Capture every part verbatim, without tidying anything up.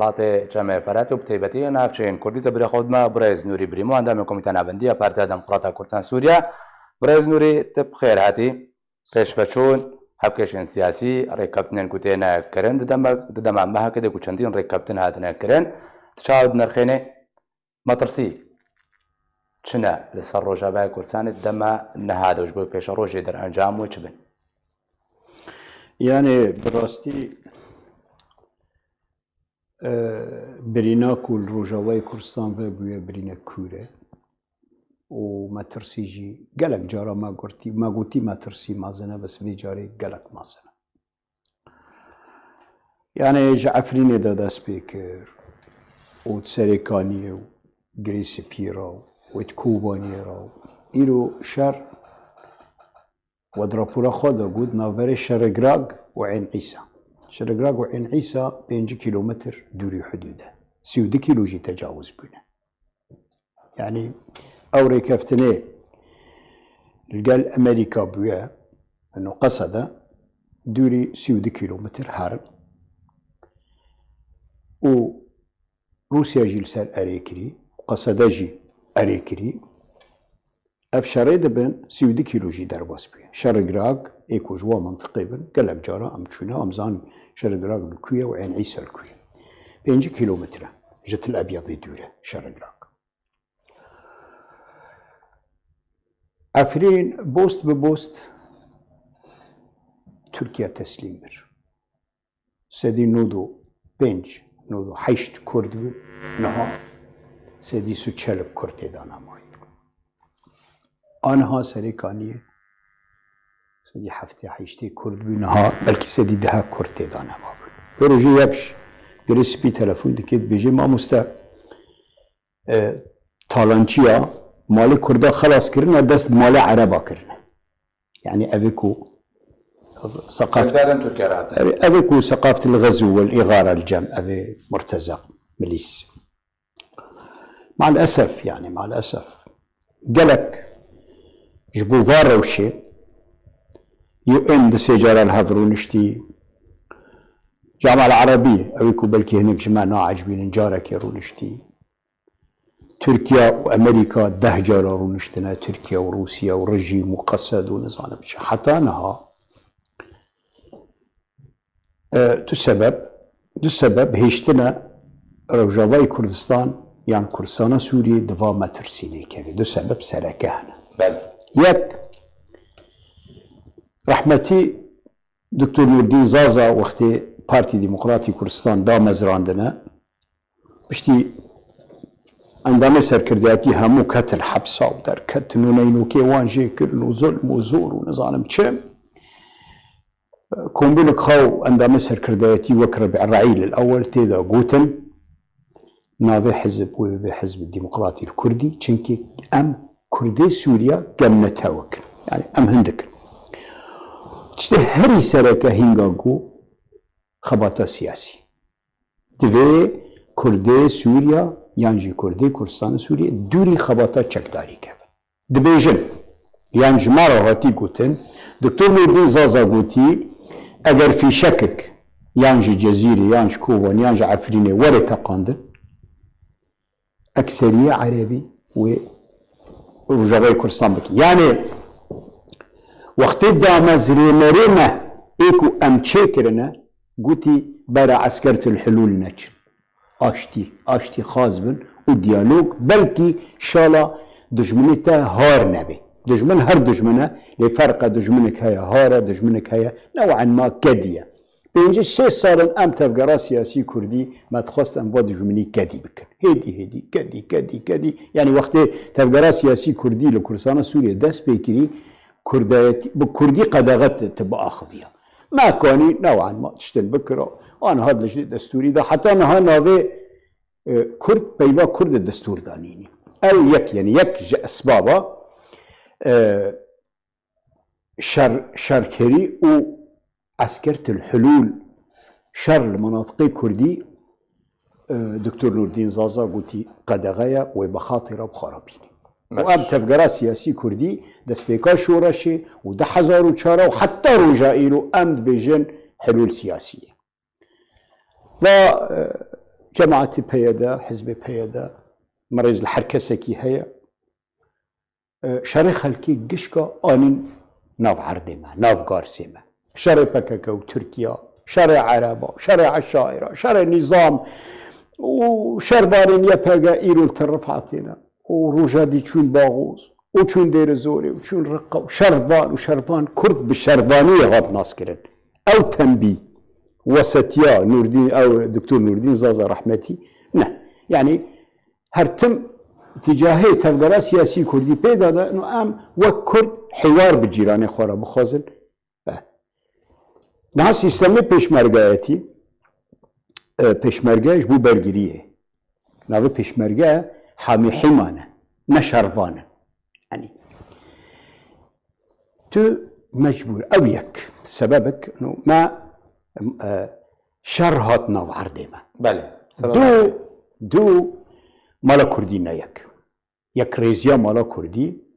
Welatê Çemê Ferat û bi taybetî navçeyên Kurdî tebûrê xwe dime birêz Nûrî Brîmo, endamê Komîteya Navendî ya Partiya Demokrata Kurdan Sûriye. Birêz Nûrî, tu bi xêr hatî. Pêşveçûn, hevkêşên siyasî, rêkeftinên ku têne kirin, di deme, di dema mehekê de ku çendîn rêkeftin hatine kirin, tu çawa dinirxênê? Metirsî çi ne li ser Rojavayê Kurdistanê di dema niha de û ji bo pêşerojê derencam wê çi bin? Yani bi rastî, e, birîna ku li Rojavayê Kurdistan vebûye birînek kûr e û metirsî jî gelek cara me gotî, me gotî metirsî mezin e, bes vê carê gelek mezin e. Yani ji Efrînê de dest pê kir û di Serêkaniyê û Girê Spî re û wê di Kobaniyê re û îro şer we di rapora xwe de got navberê Şeregrag û Ên Îsa. Şeregrag û Ên Îsa pêncî kîlometr dûrî hudûd e. Sî û du kîlo jî tecawuz bûne. Yani ew rêkeftinê li gel Amerîka bûye, ino Qesede dûrî sî û du kîlometr herin û Rûsya jî li ser erê kirî, Qesede jî erê kirî. Ev şerê dibin sî û du kîlo jî derbas bûye. Şerigrag ê ku ji wan mintiqê bin, gelek cara em çûne, em zanin Şerigrag li ku ye û Ên Îsa li ku ye. Pêncî kîlometre ji Til Ebyadê dûr e Şerigrag. Efrîn bost bi bost Tirkiye teslîm bir. Sedî nod û pênc, nod û heşt Kurd bû, niha sedî sî û çar Kurd tê de nemayî. Aniha Serêkaniyê sedî heftê heştê Kurd bû, niha belkî sedî deh Kurd tê de nemabû. Vê rojê yek ji Girê Spî telefon dike, dibêje, mamoste, e, talançiya malê Kurda xelas kirine, dest malê Ereba kirine. Yani ev ê ku seqaf-, Kirdarên Tirkiye re hatin. Ev, ev ê ku seqaftil ğezu wel îğara li cem, ev ê murtezaq, milîs. Maalesef, yani maalesef. Gelek ji bo va rewşê U N du sê cara li hev rûniştî. Cemal Erebî, ew ê ku belkî hinek ji me naecibînin, carekê rûniştî. Tirkiye û Amerîka deh cara rûniştine, Tirkiye û Rûsya û rejîm û Qesed û nizanim çi. Heta niha, e, du sebeb, du sebeb hêştine Rojavayê Kurdistan yan Kurdistana Sûriyê di va metirsî nêkeve. Du sebeb sereke hene. Belê. Yek, rehmetî Doktor Nurdîn Zaza wextê Partî Demokratî Kurdistan damezrandine, piştî endamê serkirdeyetî hemû ketin hepsa û derketin û neynokê wan jê kirin û zulm û zor û nizanim çi. Kombûnek xwe û endamê serkirdeyetî wek Rebî Reîl el Ewel tê de gotin, navê hizb wê bibe Hizb Demokratî Kurdî, çimkî em Kurdê Sûriya gemnetewik in. Yani em hindik in. Tiştê herî sereke hînga ku xebata siyasî. Divê Kurdê Sûriya yan jî Kurdê Kurdistana Sûriyê dûrî xebata çekdarî kevin. Dibêjin, yan ji me re hatî gotin, Doktor Nurdîn Zaza gotî, eger fîşekek yan ji Cezîrê, yan ji Kobanê, yan ji Efrînê were teqandin, ekseriyê Erebî wê Rojavayê Kurdistan bike. Yani wextê damezrênerê me ê ku em çêkirine, gotî bera eskertil hulûl neçin. Aştî, aştî xaz bin û diyalog, belkî şala dijminê te har nebe. Dijmin her dijmin e, lê ferq e, dijminek heye har e, dijminek heye new'an ma kedî ye. Pêncî sê sal in em tevgera siyasî kurdî me dixwest em va dijminî kedî bikin. Hêdî, hêdî, kedî, kedî, kedî. Yani wextê tevgera siyasî kurdî li Kurdistana Sûriyê dest pê kirî, kurdayetî, bi kurdî qedexe ti, ti biaxiviya. Me kanî new'an ma tiştin bikira. Aniha di lijnê destûrî de heta niha navê, e, Kurd peyva Kurd e destûr danînî. Ew yek, yani yek ji esbaba, e, şer, şerkerî û eskertil hulûl şer li menatiqê Kurdî, e, Doktor Nurdîn Zaza gotî qedexe ye, wê bi xatira bi xwe re bînî. Û Baş. Em tevgera siyasî Kurdî, destpêka şoreşê û du hezar û çar û heta roja îro em dibêjin hulûl siyasî ye. Va, e, Cemaetî P Y D, hizbê P Y D, merêz li her kesekî heye. E, şerê xelkê gişka anîn nav erdê me, nav garsê me. Şerê P K K û Tirkiya, şerê Ereba, şerê Eşaira, şerê Nîzam û şervanên Y P G îro li Tel Rifat têne. Û roja dî çûn Baxoz, û çûn Dêrizorê, û çûn Riqa, û şervan, û şervan, Kurd bi şervaniyê hat naskirin. Ew tembî, wesetiya Nûrdîn, ew Doktor Nûrdîn Zaza rehmetî, ne. Yanî, her tim îtîcahê tevgera siyasî kurdî pê de de, no em wek kurd hêwar bi cîranê xwe re bixwazin. Eh. Niha sîstemê pêşmergayetî, e, pêşmerge ji bo bergiriyê. Navê pêşmerge hamî hîman e, ne şervan e. Yanî, tu mecbûr, ew yek, sebebek, no, me, e, şer hat nav erdê me. Belê, sebeb Du, du mala kurdî ne yek. Yekrêziya mala kurdî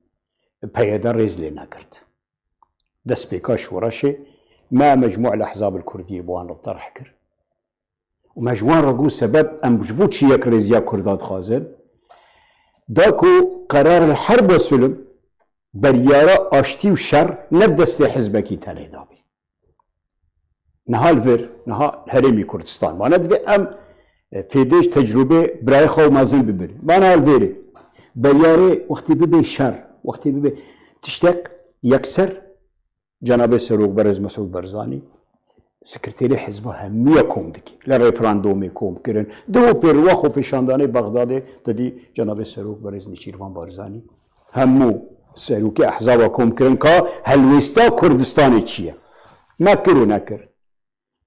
P Y D rêz lê negirt. Destpêka şoreşê me mecmû el ehzab el kurdiyê bi wan re terh kir. Û me ji wan re got, sebeb em ji bo çi yekrêziya kurda dixwazin? Da ku qerar el herb ve sulm, beryara aştî û şer ne destê hizbekî tenê dabî. Niha li vir, niha herêmî Kurdistan. Mane divê em, e, fêdê ji tecrûbê birayê xwe û mezin bibin. Mane li vêrê. Beryarê wextê bibe şer, wextê bibe tiştek yekser, Cenabê Serok Berêz Mesûd Barzanî, sekreterê hizba hemûya kom dike. Li referandumê kom kirin. Di hopê li wa xwepêşandanê Bexdadê, te dî Cenabê Serok Berêz Nêçîrvan Barzanî hemû serokê ehzaba kom kirin ka helwêsta Kurdistanê çi ye. Me kir û nekir.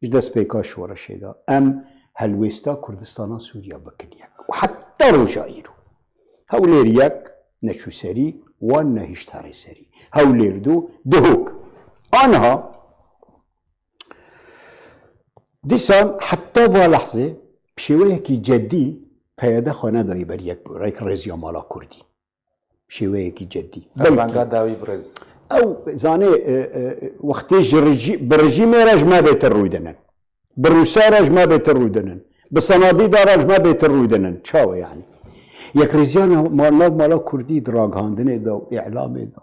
Ji destpêka şoreşê de em helwêsta Kurdistana Sûriya bikin yek. Û heta roja îro. Hewlêr yek neçû serî, wan nehişt herê serî. Hewlêr du, Duhok. Aniha dîsan heta va lehzê bi şêweyekî cedî P Y D xwe nedayî ber yek, yekrêziya mala kurdî. Şêweyekî cedî. Ev Belkî danga dawî birêz. Ew, zanê, e, e, wextê ji rejî-, bi rejîmê re ji me bêtir rûdinin. Bi Rûsa re ji me bêtir rûdinin. Bi senadî de re ji me bêtir rûdinin. Çawa yanî? Yekrêziya nav-, ma-, nav mala kurdî di ragihandinê de û îlamê de.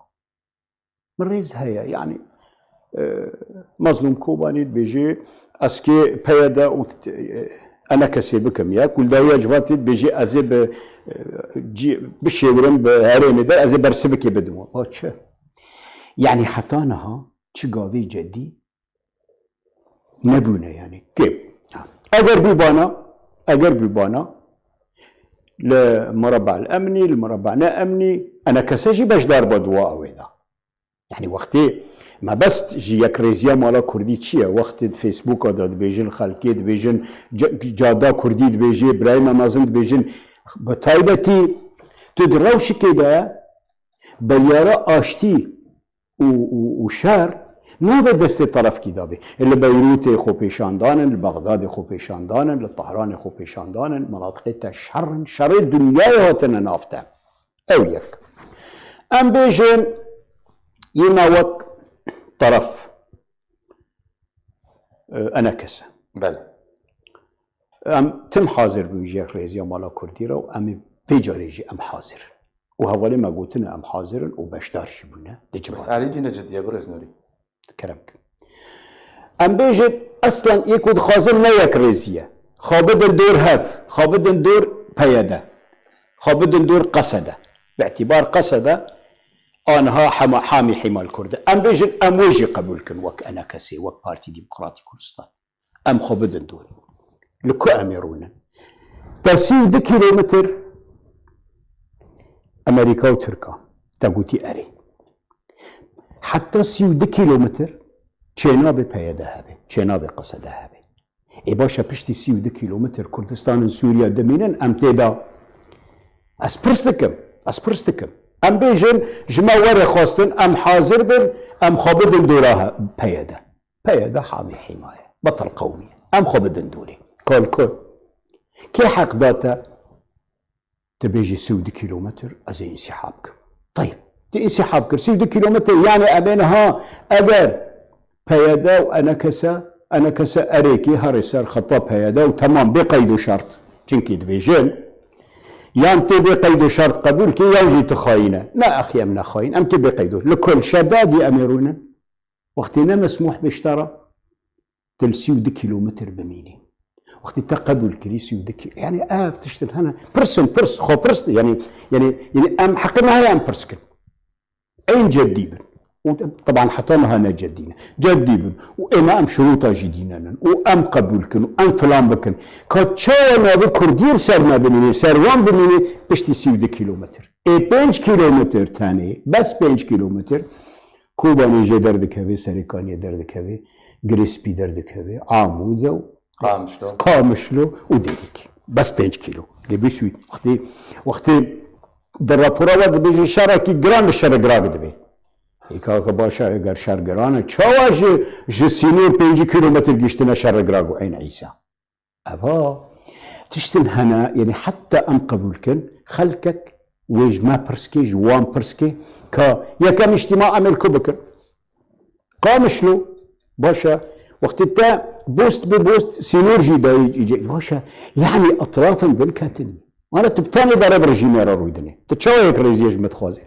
Min rêz heye, yanî, e, Mazlûm Kobanî dibêjê, ez kê P Y D û, e, ENKSê bikim yek, Guldawiya Civatî dibêjê, ez ê bi, e, cî-, bişêwirim bi herêmê de, ez ê bersivikê bidim. Wa çi? Yanî heta niha çi gavê cedî nebûne yanî. Kêm. Eger bûbana, eger bûbana, li mereba el emnî, li mereba ne emnî, ENKS jî beşdar ba di wa ewê de. Yanî wextê mebest ji yekrêziya mala kurdî çi ye? Wextê di Facebooka de dibêjin, xelkê dibêjin, ca-, cada kurdî dibêjê, birayê me mezin dibêjin, bi taybetî tu di rewşikê de beryara aştî û, û, û şer nabe destê terefkî de bê. Li Beyrûtê xwepêşandan in, li Bexdadê xwepêşandan in, li Tehranê xwepêşandan in, menatiqê te şer in, şerê dinyayê hatine nav te. Ew yek. Em bêjin, yê me wek teref, e, ENKS. Belê. Em tim hazir bûn ji yekrêziya mala kurdî re û em ê vê carê jî em hazir in. Û hevalê me gotine em hazir in û beşdar jî bûne. Di civatê. Bes alî dîne ciddiye, birêz Nûrî. Kerem ke. Em bêjin, eslen yê ku dixwazin ne yekrêzî ye. Xwe bidin dor hev, xwe bidin dor P Y D. Xwe bidin dor Qesede. Bi îtîbar Qesede aniha hema, hamî hîmal Kurd e. Em bêjin, em wê jî qebûl kin wek ENKSê, wek Partî Demokratîk Kurdistan. Em xwe bidin dor. Li ku em ê rûnin? Te sî û du kîlometr Amerîka û Tirka. Te gotî erê. Heta sî û du kîlometr çênabê P Y D hebe, çênabê Qesede hebe. Ê baş e, piştî sî û du kîlometr Kurdistanên Sûriye dimînin, em tê de. Ez pirs dikim, ez pirs dikim. Em bêjin, ji me were xwestin, em hazir bin, em xwe bidin dora he-, P Y D. P Y D hamî hîma ye. Betil qewmî ye. Em xwe bidin dorê. Kal ku? Kê heq da te? Tu bêjî sî û du kîlometr, ez ê însîhab kim. Teyb. Tu însîhab kir. Sî û du kîlometr, yanî em ê niha eger P Y D û ENKS, ENKS erêkê herê ser xeta P Y D û temam, bê qeyd û şert. Çimkî dibêjin, yan tê bê qeyd û şert qebûl kê, yan jî tu xayîn e. Ne axî em ne xayîn, em tê bê qeyd û. Li kul Şedadî em ê rûnin. Wextê ne mesmûh bê ji te re, tu li sî û du kîlometr bimînî. Wextê te qebûl kirî sî û du kî-, yanî ev tiştin hene. Pirsin, pirs, xwe pirs, yanî, yanî, yanî em heqê me heye em pirs kin. Ên ceddî bin. Û teban heta niha ne ceddî ne. Ceddî bin. Û ême em şurûta jî dînenin. Û em qebûl kin. Û em filan bikin. Ka çawa navê Kurdiyê li ser me bimîne, ser wan bimîne, piştî sî û du kîlometr. Ê pênc kîlometr tenê, bes pênc kîlometr, Kobanê jê derdikeve, Serêkaniyê derdikeve, Girê Spî derdikeve, Amûd e û Qamişlo. Qamişlo û Dêrîk. Bes pênc kîlo. Lê bî Swîd. Wextê, wextê di rapora we dibêje şerekî giran li Şerigirag dibe. Ê kaka baş e, eger şer giran e, çawa ji, ji sînor pêncî kîlometr gihiştine Şerigirag û Eyn Îsa? Eva tiştin hene, yanî heta em qebûl kin, xelkek wê ji me pirs ke, ji wan pirs ke, ka yekem îctîma em ê li ku bikin? Qamişlo, baş e. Wextê te bost bi bost sînor jî dayî, baş e. Yanî etrafên din ketinî. Mana tu bi tenê de rê bi rejîmê re rûdinê. Tu çawa yekrêziyê ji me dixwazê?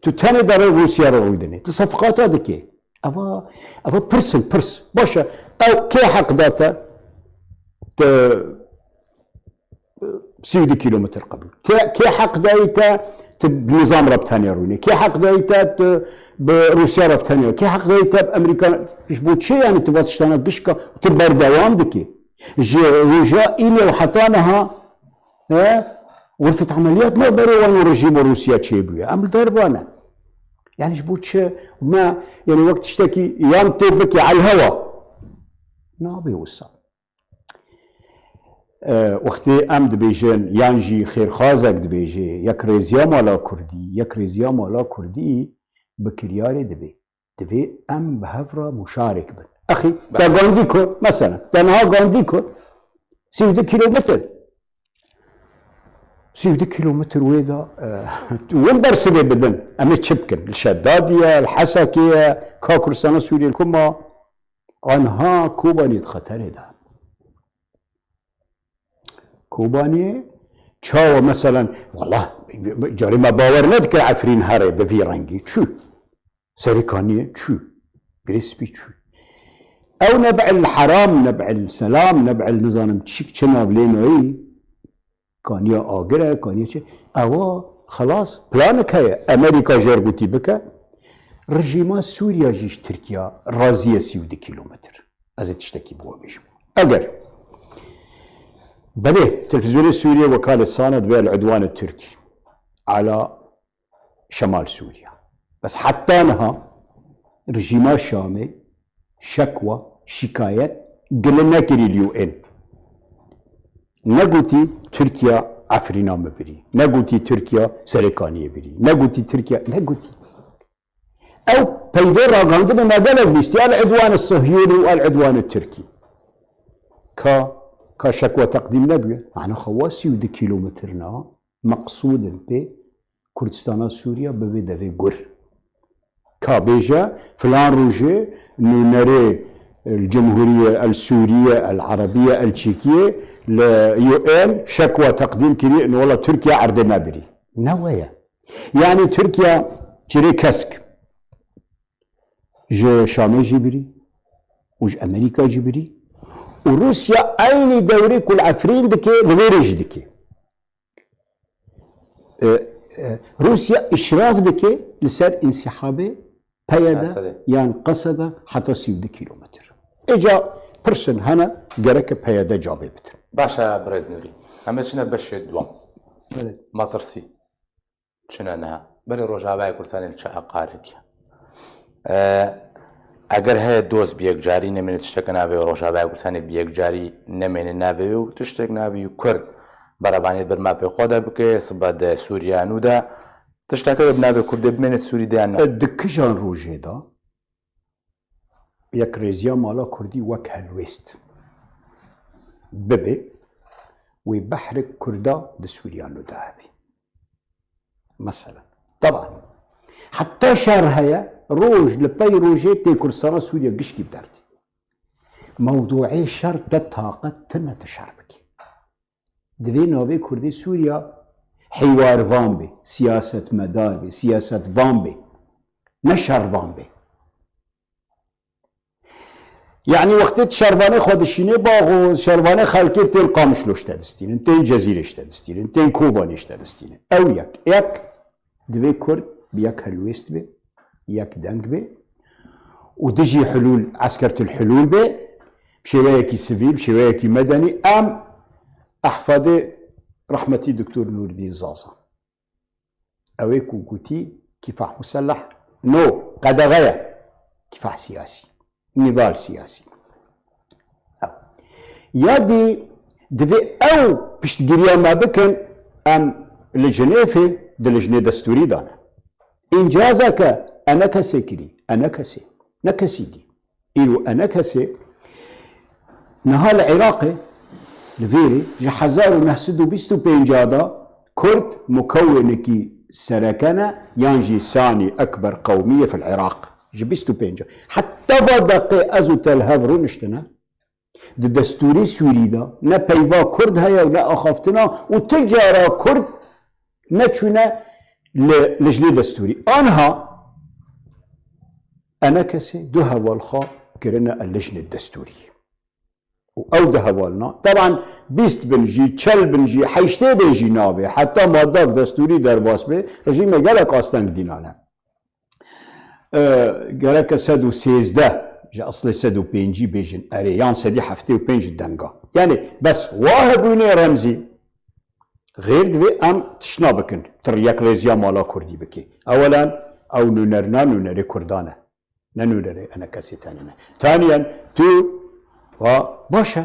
Tu tenê de rê Rûsya re rûdinê. Tu sefqata dikê. Eva, eva pirs in, pirs. Baş e. Ew kê heq da te? Tu sî û du kîlometr qebûl. Kê, kê heq dayî te tu bi nizam re bi tenê rûnê? Kê heq dayî te tu bi Rûsya re bi tenê? Kê heq dayî te bi Amerîka? Ji bo çi yanî tu va tiştana gişka tu berdewam dikî? Ji roja îlê û heta niha, he? Xurfet emeliyat navberê wan û rejîma Rûsya çêbûye. Em li derva ne. Yanî ji bo çi me, yanî wek tiştekî yan tê bikê elhewa? Nabe wisa. E, wextê em dibêjin, yan jî xêrxwazek dibêje, yekrêziya mala Kurdî, yekrêziya mala Kurdî bi kiryarê dibe. Divê em bi hev re muşarek bin. Axî te Gandî ku, mesela, te niha Gandî ku, sî û du kîlometr. Sî û du kîlometr wê de, e, win bersivê bidin. Em ê çi bikin? Li Şedadî ye, li Hesakê ye, ka Kurdistana Sûriyê li ku ma? Anha Kobanî di xeterê de. Kobaniyê çawa, meselen, wela, carê me bawer nedikir Efrîn here bi vî rengî. Çû. Serêkaniyê çû. Girê Spî çû. Ew nebi'il heram, nebi'il selam, nebi'il nizanim çi, çi nav lê nayî. Kaniya agir e, kaniya çi? Ewa, xelas, planek heye. Amerîka jêrgotî bike. Rejîma Sûriya jî ji Tirkiya razî ye sî û du kîlometr. Ez ê tiştekî bi we bêjim. Eger, belê, televîzyonê Sûriyê wekale sane dibe el udwan Tirkî. Ala Şemal Sûriya. Bes heta niha rejîma Şamê şekwa, şikayet, gile nekirî li U N. Negotî Tirkiya Efrîna me birî. Negotî Tirkiya Serêkaniyê birî. Negotî Tirkiya, negotî. Ew peyvê ragandinê me gelek bîstiye, el udwan Sihyûnî û el udwan Tirkî. Ka, ka şekwa teqdîm nebûye. Mana xwe wa sî û du kîlometrina meqsûdin pê Kurdistana Sûriya bivê devê gur. Ka bêje, filan rojê nûnerê El Cumhuriye El Sûriye El Arabiye El Çîkiye li U N şekwa teqdîm kirî, wela Tirkiye erdê me birî. Ne we ye. Yanî Tirkiye çirê kesk ji Şamê jî birî û ji Amerîka jî birî û Rûsya eynî dewrê ku li Efrîn dike, li vêrê jî dike. E, e, Rûsya îşraf dike li ser însihabê P Y D Qesede. Yan Qesede heta sî û du kîlometr. Êca pirsin hene, gereke P Y D cavê bidin. Baş e, birêz Nûrî. Em ê çine beşê duwam. Belê. Metirsî. Çine niha. Belê Rojavayê Kurdistanê li çi eqarek e. E, eger heye doz bi yekcarî nemêne tişteke navê Rojavayê Kurdistanê bi yekcarî nemêne navê û tiştek navê Kurd berevaniyê ber mafê xwe de bike, sibe de Sûriya nû de tişteke bi navê Kurdê bimêne Sûrî de yan ne? E, di kijan rojê de yekrêziya mala Kurdî wek helwêst bibe, wê behrek Kurda di Sûriya nû de hebe. Mesela. Teban. Heta şer heye, roj li pey rojê tê Kurdistana Sûriye gişkî bi derdê. Mewdûê şer te taqet tine tu şer bikî. Divê navê Kurdê Sûriya hêwarvan bê, siyasetmedar bê, siyasetvan bê, ne şervan bê. Yanî wextê tu şervanê xwe dişînê bax û şervanê xelkê tên Qamişlo ji te distînin, tên Cezîrê ji te distînin, tên Kobanê ji te distînin. Ew yek. Yek divê Kurd bi yek helwêst bê, yek deng bê û dijî hulûl, eskertul hulûl bê, bi şêweyekî sivîl, bi şêweyekî medenî. Em ehfadê rehmetî Doktor Nûrdîn Zaza. Ew ê ku gotî kîfah muselleh no, qedexe ye. Kîfah siyasî. Nîdal siyasî. Ew. Ya dî divê ew piştgiriya me bikin, em li Cinêfê di lijnê destûrî de ne. Încazeke ENKSê kirî, ENKSê, ne kesî dî. Îro ENKSê niha li Iraqê, li vêrê ji hezar û neh sed û bîst û pênc de Kurd mukewwinekî sereke ne, yan jî sanî ekber qewmî ye fil Iraq. Ji bîst û pênc. Heta va deqê ez û te li hev rûniştine. Di destûrê Sûrî de ne peyva Kurd heye û ne axaftina û tu cara Kurd neçûne li lijnê destûrî. Anha ENKSê du heval xwe kirine lijnê destûrî. Û ew du hevalna, teban bîst bin jî, çel bin jî, heştê bê jî nabe. Heta madak destûrî derbas bê, rejîme gelek asteng dînane. E, gereke sed û sêzdeh, ji eslê sed û pêncî bêjin erê, yan sedî heftê û pênc denga. Yanî bes wa hebûnê remzî, xêr divê em tiştna bikin, tu yekrêziya mala Kurdî bikî. Ewelen ew nûnerna nûnerê Kurdan e. Ne nûnerê ENKSê tenê ne. Taniyen tu va baş e.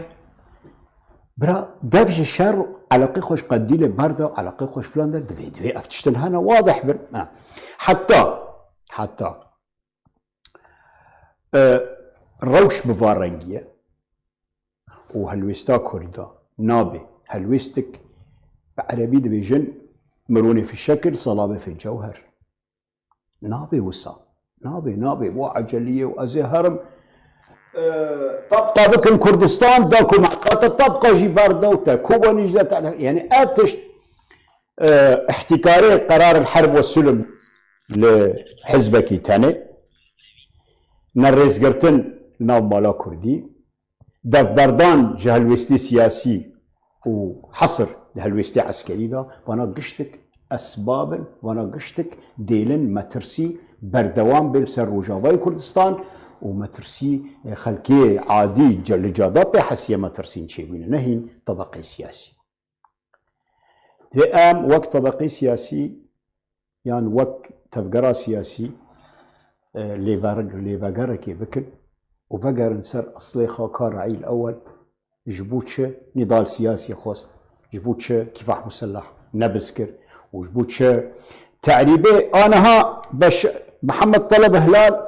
Bira, dev ji şer û eleqê xwe ji qendîlê berda, eleqê xwe ji filan der divê, divê ev tiştin hene wadih bin. Ha. Heta, heta, e, rewş bi va rengî ye û helwêsta Kurda nabe helwêstik, bi erebî dibêjin mironê fi şekil, salamê fi cewher. Nabe wisa. Nabe, nabe. Bo eceliyê û ez ê herim, e, tabqa bikim Kurdistan, da ku me qate tabqa jî berda û te Kobanî jî de te, yanî ev tişt, e, îhtîkarê qerar el herb ve sulm li hizbekî tenê, nerêzgirtin li nav mala Kurdî, devberdan ji helwêstê siyasî û hesir di helwêstê eskerî de, vana giştik esbab in, vana giştik dêlin metirsî berdewam bê li ser Rojavayê Kurdistan û metirsî, e, xelkê adî ce-, li cada pê hesiye metirsîn çêbûne, ne hîn tebeqê siyasî. Divê em wek tebeqê siyasî yan wek tevgera siyasî, e, lêver-, lêvegerekê bikin û vegerin ser eslê xwe ka reîl ewel, ji bo çi nîdal siyasî xwest, ji bo çi kîfah muselleh nebiz kir û ji bo çi terîbê aniha beş-, Mihemed Teleb Hilal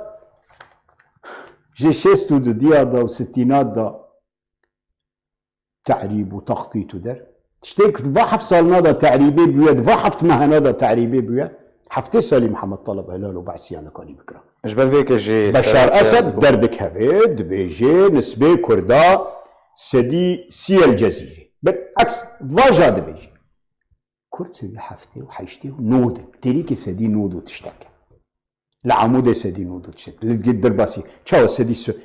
ji şêst û dudiya da û sitînat da terîb û textît û der. Tiştê ku di va heft salina de terîbê bûye, di va heft mehena de terîbê bûye, heftê salî Mihemed Talib Helal û behsiya nekanî bikira. Ji ber vê yekê jî Beşar Esed derdikeve, dibêje nisbê Kurda sedî sî El Cezîrê. Bil eks, vaja dibêje. Kurd sedî heftê û heştê û nod in. Têrîkê sedî nod û tiştek. Li Amûdê sedî nod û tiştek. Li Dirbasî çawa sedî su-,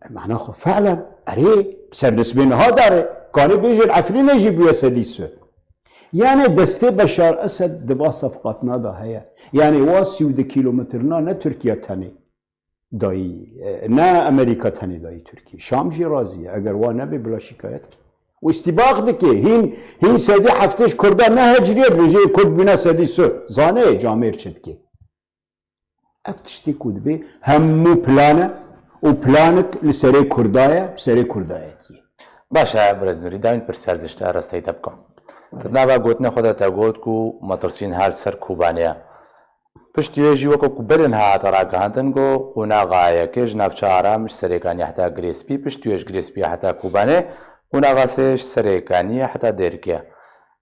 mana xwe felen, erê, ser nisbê niha dare. Kanê bêjin Efrînê jî bûye sedî su. Yanê destê Beşar Esed di va sefqatna de heye. Yanê wa sî û du kîlometrina ne Tirkiye tenê dayî, e, ne Amerîka tenê dayî Tirkiye. Şam jî razî ye. Eger wa nebe bila şikayet ke. Û îstîbaq dike. Hîn, hîn sedî heftê ji Kurda neheciriye, dibêje Kurd bûne sedî su. Zane camêr çi dike. Ev tiştê ku dibê hemû plan e û planik li serê Kurda ye, serê Kurdayetiyê. Baş e, Birêz Nûrî, dawîn pirsiyar ji te rasteyî te bikim. Tu di nava gotinê xwe de te got ku metirsîn her ser Kobanê ye. Piştî wê jî weke ku berê niha hate ragihandin, got qonaxa yekê ji navça Aram ji Serêkaniyê heta Girê Spî, piştî wê ji Girê Spî heta Kobanê, qonaxa sê ji Serêkaniyê heta Dêrikê.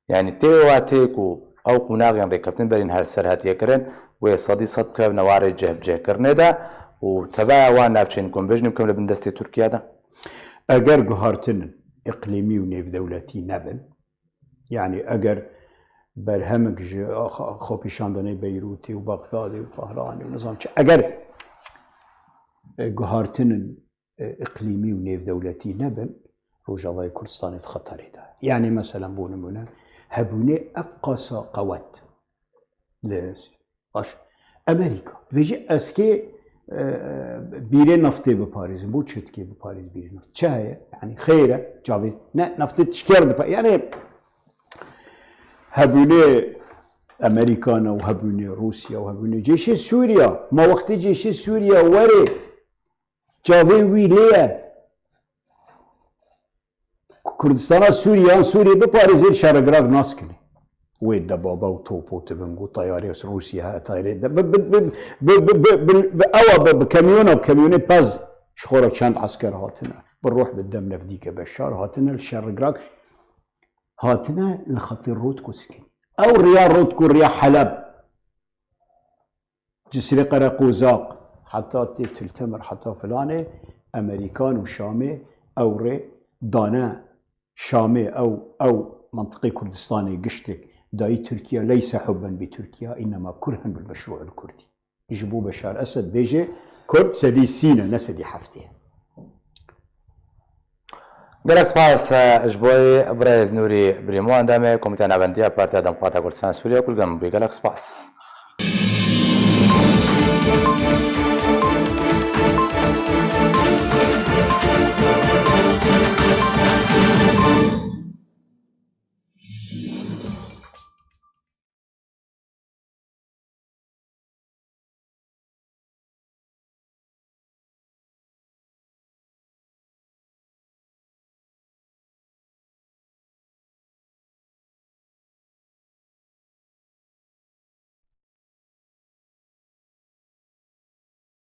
Yanî tê watê ku ew qonaxên rêkeftin berîn her ser hatiye kirin, wê sedî sed bikevne warê cihbicihkirinê de û teveya wan navçeyên ku em bêjin bikim li bin destê Tirkiye de. Eger guhartin îqlîmî û nêvdewletî nebin, Yani eger berhemik ji xwe-, xwepêşandanê Beyrûtê û Bexdadê û Tehranê û nizam çi, eger, e, guhartinin, e, îqlîmî û nêvdewletî nebin, Rojavayê Kurdistanê di xeterê de. Yani mesela bo nimûne, hebûnê ev qasa qewet li baş Amerîka. Dibêje ez kê, e, bîrê naftê biparêzim, bo çi dikê biparêz bîrê naft? Çi heye? Yani xêr e, çavê ne naftê tişker dipa. Yani hebûnê Amerîkana û hebûnê Rûsya û hebûnê cêşê Sûriya. Ma wextê cêşê Sûriya were çavê wî lê ye. Kurdistana Sûriye yan Sûriye biparêzê şerregirak naskine. Wê debaba û topo tiving û tayarê Rûsiye he tayarê de bi, bi, bi, bi, bi, bi, bi, bi, ewa bi, bi kemyona, bi kemyonê pez ji xwe re çend esker hatine. Bi ruh bi dem nevdîke Beşar hatine li şerregirak hatine li xetê Rotko sikin. Ew riya Rotko riya Heleb. Cisrê Qereqozaq, heta tê Til Temir, heta filanê, Amerîkan û Şamê ew rê dane Şamê, ew, ew mentiqê Kurdistanê giştek dayî Tirkiye, leyse hubben bi Tirkiye, innema kurhen bil meşru'il Kurdî. Ji bo Beşar Esed bêje, Kurd sedî sî ne, ne sedî heftê. Gelek spas, e, ji bo birêz Nûrî Brîmo, endamê Komîteya Navendiya Partiya Demokrata Kurdistan Sûriye, kulgem bû. Gelek spas.